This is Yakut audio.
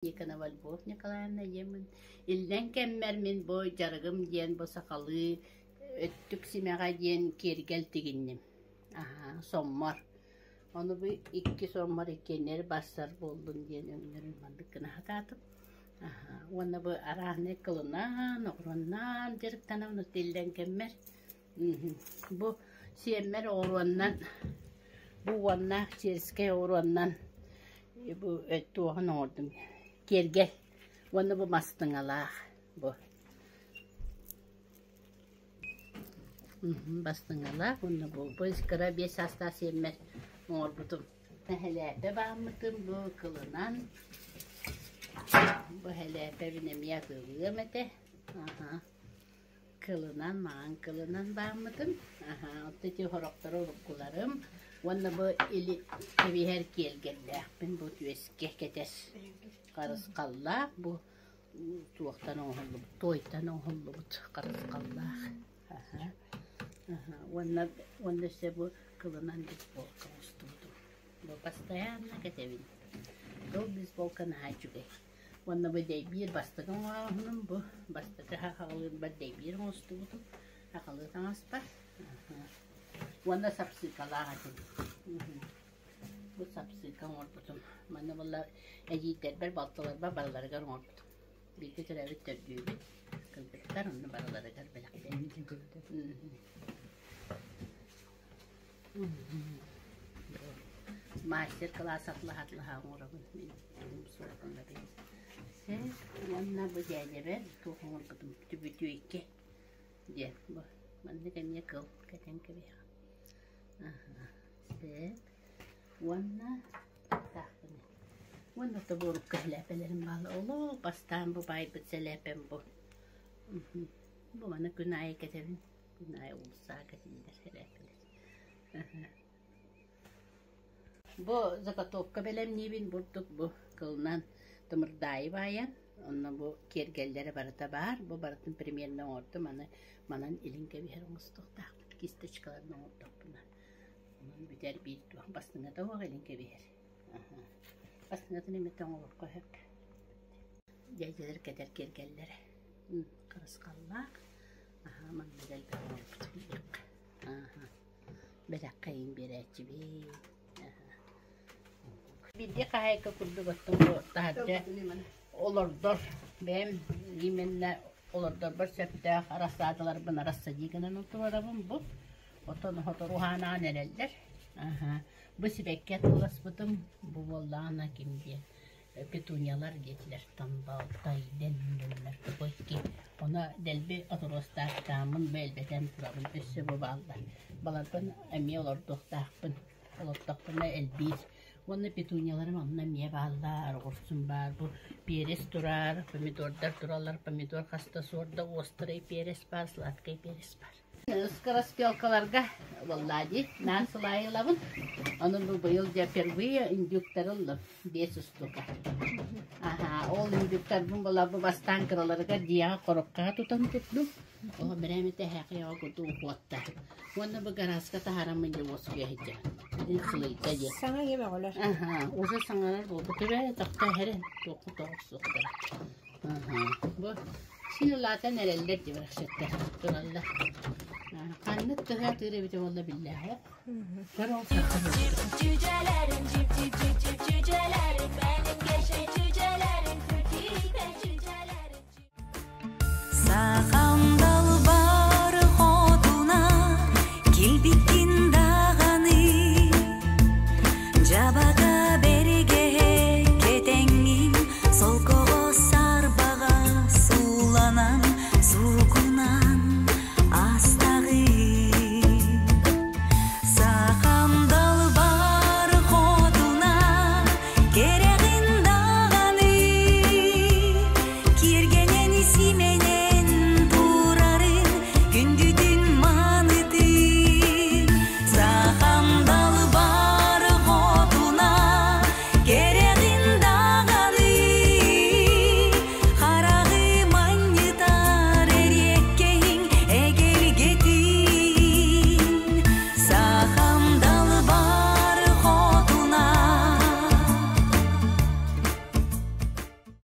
Никонова Любовь Николаевна ийэммин иллэҥ кэммэр мин бу дьарыгым диэн бу сахалыы өттүк симэҕэ диэн киэргэл тигинним. Аһаа, соммор. Ону бу икки соммор иккиэннэри барсар буоллун диэн өҥнөрүн маннык гына сатаатым. Аһаа, уонна бу арааһынай кылынан, оҕуруоннан дьарыктанабын иллэҥ кэммэр. Бу сиэммэр оҕуруоннан, бу уоннаах чиэрискэй оҕуруоннан бу туоһун оҥордум киэргэл уонна бу мастыҥалаах бу бастыҥалаах уонна бу бу кыра 5 саастаах сиэммэр оҥорбутум. Эһэлээпэ бааммытым бу кылынан бу эһэлээпэбин эмиэ атыылыам этэ. Аха. Кылынан, маҥан кылынан бааммытым. Аһаа, оттон ити сорохторо уруккуларым. Уонна бу или кэбиһэр киэргэллээхпин бу түөскэ кэтэр харысхаллаах бу туохтан оҥоһуллубут, туойтан оҥоһуллубут харысхаллаах. Аһаа. Аһаа. Уонна уонна өссө бу кылынан бейсболка оҥостубутум. Бу постоянно кэтэбин. Ол бейсболка наһаа үчүгэй. Уонна бу дэйбиир бастакы оҥооһунум бу бастакы сахалыырбар дэйбиир оҥостубутум сахалыы таҥаспар уонна сапсыыкалаах этим бу сапсыыка оҥорбутум манна буолла эдьиийдэрбэр балтыларбар барыларыгар оҥорбутум бииргэ төрөөбүт төрдүөбүт кыргыттар онно барыларыгар бэлэхтээбитим. Мастер-класс атлаһа-атлаһа оҥоробун мин тугум суох онно Уонна бу дьээдьэбэр туох оҥорбутум түбүтүөйкэ диэн бу маннык эмиэ кыл кэтэн кэбиһэҕин. Аһа сөп. Уонна таахпын уонна тобуорукка сэлээпэлэрим бааллар. Олох бастаан бу баайбыт сэлээпэм бу. Бу маны күн аайы кэтэбин. Күн аайы уулуссаҕа кэтиллэр сэлээпэлэр. Бу заготовка бэлэмниибин бурдук бу кылынан тымырдаайы баайан, онно бу киэргэллэрэ барыта баар. Бу барытын примерно оҥордум, аны манан илин кэбиһэр оҥостуохтаахпын, кисточкаларын оҥордохпуна. Онон бүтэр биир туох бастыҥата уох илин кэбиһэр. Бастыҥатын эмэтэ оҥоруохха сөп. Дьээдьэлэр кэтэр киэргэллэрэ. Харысхаллаах. Аһаа, маннык элбэх оҥорбут диэххэ. Ааһа. Бэлэххэ иин биэрээччибин. Биирдии хаһаайка курдук оттон бу таһырдьа олордор бэйэм именно олордорбор сөптөөх арассаадаларбын арассадии гынан туруорабын бу. Оттон сотору уһаанаан эрэллэр. Аһа. Бу сибэкки атыыласпытым бу буоллаҕына ким диэн петуниялар диэтилэр тамбалтай дэннэллэр тугуй ону дэлби отуруостаахтааммын бу элбэтэн турабын өссө бу бааллар баларбын эмиэ олордуохтаахпын олортохпуна элбиир уонна петунияларым онно эмиэ бааллар оҕурсум баар бу перец турар помидордар тураллар помидор хаста суорда острый перец баар сладкий перец баар Скороспелкаларга буоллаа дии, наан сылаайы ылабын. Ону бу быйыл дьэ впервые индюктары ыллым, 5 штука. Аха, ол индюктарбын була бу бастаан кыраларыгар дьиэҕэ коробкаҕа тутан турдум. Ол бирээмэтэ эһээхи курдук уһуотта. Уонна бу гарааска таһаараммын дьэ уоскуйа сылдьабын. Сылыйда диэн. Саҥа ийэ бөҕөлөр. Аха, уже саҥарар буолбут. Эбээ, тохто эһэрин, туохха тоҕус суохтара. Бу син улаатан эрэллэр дии барахсаттар тураллар. Ханнык тыһа атыыр эбитэ буолла биллээҕэ. Көр ол Cücelerim cip cip cip cip cücelerim benim gerçek cücelerim Türkiye cücelerim.